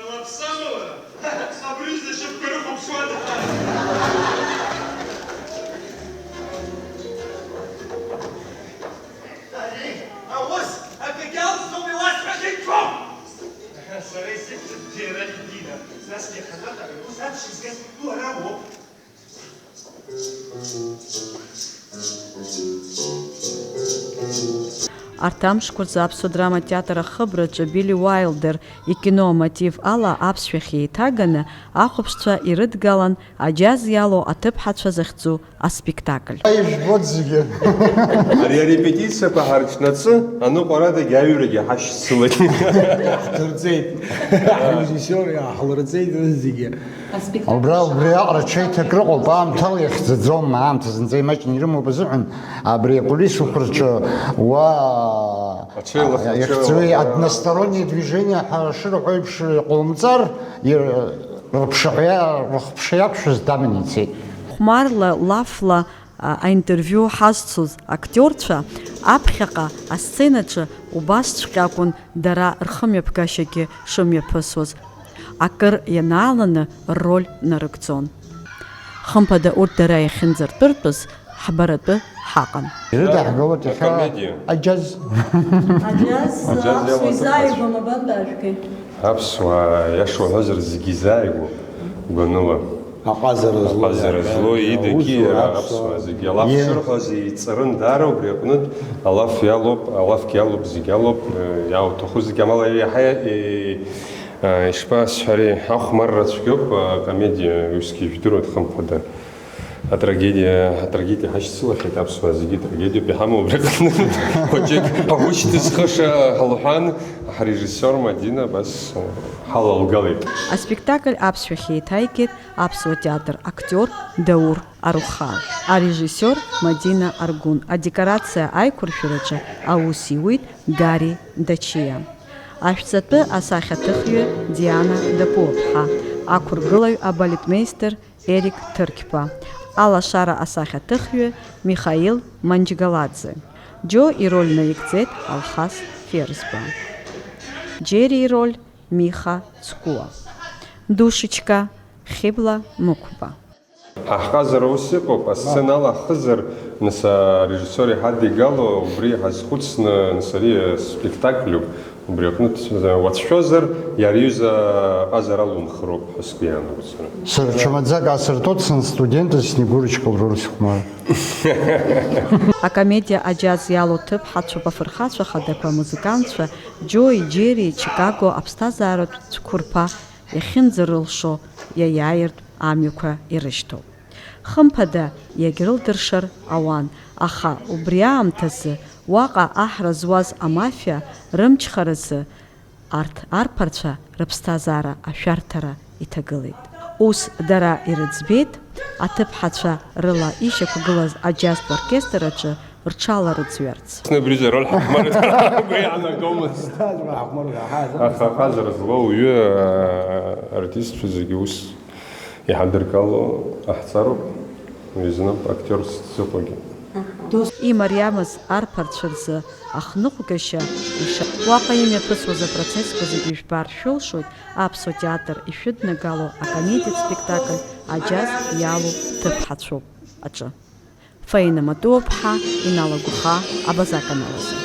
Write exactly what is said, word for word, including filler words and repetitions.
Лаԥсамала, абри зышьапқәа рыхәаԥшуада? Ари, аус, акгьы алҵӡом, иуасҳәахьеит, џьоук! Сара исыхьӡуп Џьеральдина. Насгьы аханатә аус аԥшьызгаз уара уоуп. Арҭ амшқәа рзы Аԥсуа драматеатр ахыбраҿы Билли Уайлдер икино амотив ала аԥсшәахь еиҭаганы ахәаԥшцәа ирыдгалан Аџьаз иалоу аҭыԥҳацәа захьӡу аспектакль. Ижәбоит зегьы. Ари арепетициақәа ҳарҿнаҵы, аныҟәарадагьы аҩрагьы ҳашьцылеит. Ҳдырҵеит. Арежиссиор иааҳлырҵеит зегьы. Убра, убри аҟара ҽеиҭак рыҟоуп, аамҭала иахьӡаӡом, аамҭа зынӡа имаҷны ирымоуп азыҳәан, абри акулисқәа рҿы уа Ачеилых, иахьӡуеи ачеилых, одностороннее движение ҳәа шырҳәо еиԥш иҟоумҵар, ир-, рыԥшаҳәа, рыхԥша иақәшәаз даман ицеит. Хәмарла, лафла, а, аинтервиу ҳазцоз актиорцәа аԥхьаҟа асценаҿы убасҵәҟьа акәын дара рхымҩаԥгашьагьы шымҩаԥысуаз. Акыр ианааланы рроль нарыгӡон. Хымԥада урҭ дара иахьынӡартәыртәыз ҳбаратәы ҳаҟан. Ирыдаҳгалоит иахьа акомедиа. Аџьаз. Аџьаз, аџьаз аԥсуа иалаҭыԥ изааигәа мабантә ажәгеи? Аԥсуаа, иаша уҳәозар, зегьы изааигәоуп, гәаныла. Аҟазара злоу, аҟазара злоу, ида, аус, иара аԥсуаа, аԥсуаа зегьы. Алаф, е, шырҳәаз иҵарын даара, убри аҟнытә алаф иалоуп, алафгьы алоуп, зегьы алоуп, э, иауҭаху зегьы амала иаҳа, э, э, ишԥасҳәари, ахәмарра цәгьоуп, акомедиа, усгьы ижәдыруеит, хымԥада. Атрагедиа, атрагедиа ҳашьцылахьеит, аԥсуаа зегьы трагедиоуп иҳамоу, убри аҟны хәыҷык ҳгәы шьҭызхыша ҳлҳәан, ҳрежиссиор Мадина абас ҳалалгалеит. Аспектакль аԥсшәахь еиҭаикит аԥсуа театр актиор Даур Арухаа, арежиссиор Мадина Аргәын, адекорациа аиқәыршәараҿы аус иуит Гари Дачиа, ашәҵатәы асахьаҭыхҩы Диана Дапуа-ԥҳа, ақәыргылаҩ абалетмеистер Ерик Ҭырқьба, алашара асахьаҭыхҩы Михаил Манџьгаладзе, Џьо ироль наигӡеит Алхас Ферзба, Џьери ироль Миха Цкуа, Душечка Хьыбла Мықәба. Ҳа ҳҟазара ус иҟоуп, асцена ала ҳхызар, нас, арежиссиор иҳадигало, убри ҳазхәыцны, нас, ари спектакльуп, убри аҟнытә, уацәшәозар, иара иҩыза аҟазара алумхроуп ҳәа сгәы иаанагоит сара. Сара ҽа маӡак аасыртуеит, сынстудентыз Снегурочка лроль сыхәмар. Акомедиа Аџьаз иалоу ҭыԥҳацәоуп афырхацәа хадақәа, амузыкантцәа Џьои, Џьери, Чикаго аԥсҭазааратә цәқәырԥа иахьынӡарылшо иаиааиртә амҩақәа ирышьҭоуп. Хымԥада, иагьрылдыршар ауан, аха убри аамҭазы уаҟа аҳра зуаз амафиа рымчхаразы арҭ арԥарцәа рыԥсҭазаара ашәарҭара иҭагылеит. Ус дара ирыӡбеит, аҭыԥҳацәа рыла ишьақәгылаз аџьазтә оркестр аҿы рҽаларыӡҩарц. Зны абри роль ҳахәмарит, ҳгәы иаанагомызт. Аха аҟазара злоу уаҩы, а, артистцәа зегьы ус иҳадыркало ҟаҳҵароуп, уи знап актиорс дзыҟоугьы. Имариамыз арԥарцәа рзы ахныҟәгашьа иша-, уаҟа имҩаԥысуаз апроцессқәа зегьы ижәбар шәылшоит аԥсуа театр ишәыднагало акомедиатә спектакль Аџьаз иалоу ҭыԥҳацәоуп аҿы. Фаина Матуа-ԥҳа, Инал Агәхаа, Абаза аканалазы.